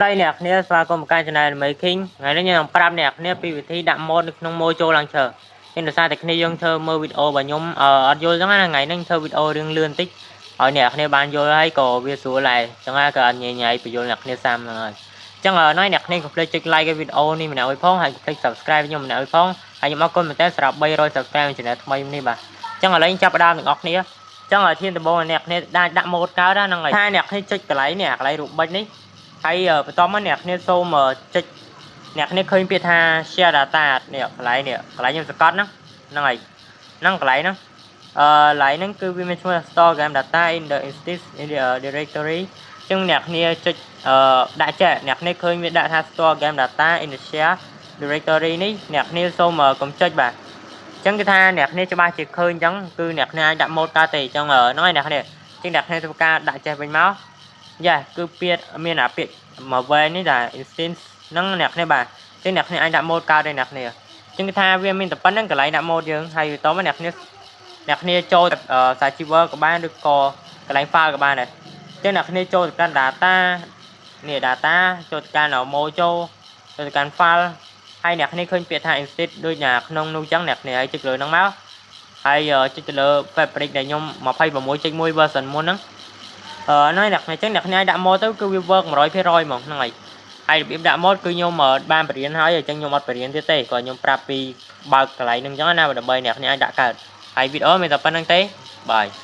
ហើយអ្នកគ្នាស្វាគមន៍មកកាន់ Channel Making ថ្ងៃនេះខ្ញុំនឹងប្រាប់អ្នកគ្នាពីវិធីដាក់ mod នៅក្នុង Mojo Launcher នេះដោយសារតែគ្នាយើងធ្វើមើលវីដេអូរបស់ខ្ញុំអត់យល់ចឹងណាថ្ងៃនេះធ្វើវីដេអូរឿងលឿនតិចឲ្យអ្នកគ្នាបានយល់ហើយក៏វាស្រួលដែរចឹងហើយក៏អត់ញ៉ៃញ៉ៃបញ្យល់អ្នកគ្នាសាមហ្នឹងហើយចឹងហើយអ្នកគ្នាកុំភ្លេចចុច like ឲ្យវីដេអូនេះម្នាក់មួយផងហើយកុំភ្លេច subscribe ខ្ញុំម្នាក់មួយផងហើយខ្ញុំអរគុណមែនទែនសម្រាប់300 subscribe ក្នុង channel ថ្មីនេះបាទចឹងឥឡូវចាប់ផ្ដើមទាំងអស់គ្នាចឹងឲ្យធានដំបូងអ្នកគ្នាដាក់ mod កើតហ្នឹងហើយថាអ្នកគ្នាចុចកន្លែងនេះកន្លែងរូបបិចនេះ ហើយបន្តមកអ្នកគ្នាសូមចុចអ្នកគ្នាឃើញពាក្យថា share data នេះកន្លែងនេះកន្លែងខ្ញុំសង្កត់ហ្នឹងហ្នឹងហើយហ្នឹងកន្លែងហ្នឹងកន្លែងហ្នឹងគឺវាមានឈ្មោះថា store game data in the instance in the directory ចឹងអ្នកគ្នាចុចអឺដាក់ចេះអ្នកគ្នាឃើញវាដាក់ថា store game data in the share directory នេះអ្នកគ្នាសូមកុំចុចបាទចឹងគឺថាអ្នកគ្នាច្បាស់ជាឃើញចឹងគឺអ្នកគ្នាអាចដាក់ mod កើតទេចឹងហ្នឹងហើយអ្នកគ្នាចឹងអ្នកគ្នាធ្វើការដាក់ចេះវិញមកយ៉ាគឺពាក្យមានអាពាក្យមកវែងនេះដែល instance ហ្នឹងអ្នកគ្នាបាទចឹងអ្នកគ្នាអាចដាក់ mod កើតទេអ្នកគ្នាចឹងគឺថាវាមានតែប៉ុណ្្នឹងកន្លែងដាក់ mod យើងហើយតមកអ្នកគ្នាអ្នកគ្នាចូល server ក៏បានឬក៏កន្លែង file ក៏បានដែរចឹងអ្នកគ្នាចូលទៅកាន់ data នេះ data ចូលទៅកាន់ mojo ចូលទៅកាន់ file ហើយអ្នកគ្នាឃើញពាក្យថា instance ដូចណាក្នុងនោះចឹងអ្នកគ្នាហើយចុចលើហ្នឹងមកហើយចុចទៅលើ fabric ដែលខ្ញុំ26.1 version មុនហ្នឹងអឺហ្នឹងអ្នកគ្នាចឹងអ្នកគ្នាអាចដាក់ mod ទៅគឺវា work 100%ហ្មងហ្នឹងហើយហើយរបៀបដាក់ mod គឺខ្ញុំបានបរៀនហើយអញ្ចឹងខ្ញុំអត់បរៀនទៀតទេគាត់ខ្ញុំប្រាប់ពីបើកកន្លែងហ្នឹងអញ្ចឹងណាដើម្បីអ្នកគ្នាអាចដាក់កើតហើយវីដេអូមានតែប៉ុណ្្នឹងទេបាយ។